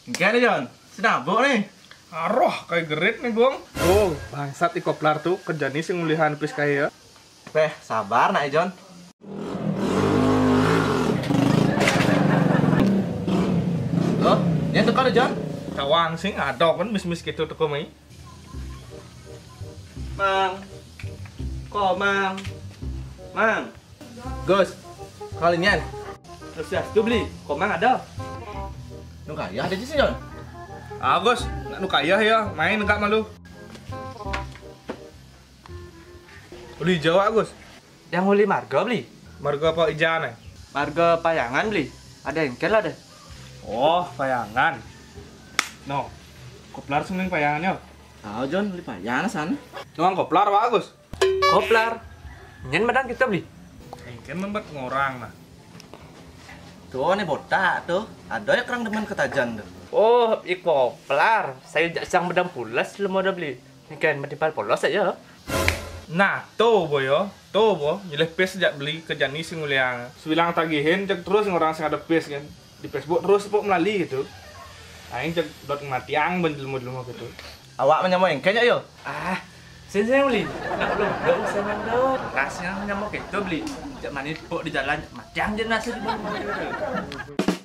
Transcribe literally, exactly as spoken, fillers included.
Engke nih, Jon. Sinabuk nih. Aroh, kayak gerit nih, Gong. Oh, bangsat, i koplar tuh, kerja nih sing ngulihan pis kayak ya. Peh, sabar nak, Jon. Loh, dia teko, Jon. Cawang sing ada kan mis-mis gitu teko mai. Mang. Komang. Mang. Gus, kali nian. Terus ya, itu beli. Komang ada. Nu kaya ada sih, Jon. Agus, nak nu kaya ya, main enggak malu. Beli Jawa, Agus. Yang uli marga beli. Marga apa ijane? Marga Payangan beli. Ada engkel ada. Oh, Payangan. No, koplar sing ning Payangan ya. Tahu, Jon, beli Payangan sana. Nuang koplar, Pak Agus. Koplar. Nyen medan kita beli. Engken membuat ngorang nah. Tuh, nih botak tuh. Ada ya kerang demen ketajan tuh. Oh, i koplar. Saya jak sang medan pulas belum ada beli. Engken medipal polos aja. Nah, tuh boyo, tuh bo, nyeleh pis jak beli ke jani sing uliang. Subilang tagihin, cek terus ngorang sing ada pis kan. Di Facebook terus pok melali gitu. Aing cek dot matiang ben jelema-jelema gitu. Awak menyamai engken yo. Ah, sing sing beli. Nak belum belum sing mando. Rasnya nyamuk itu beli. Jak manis pok di jalan, matiang je nasi di bawah.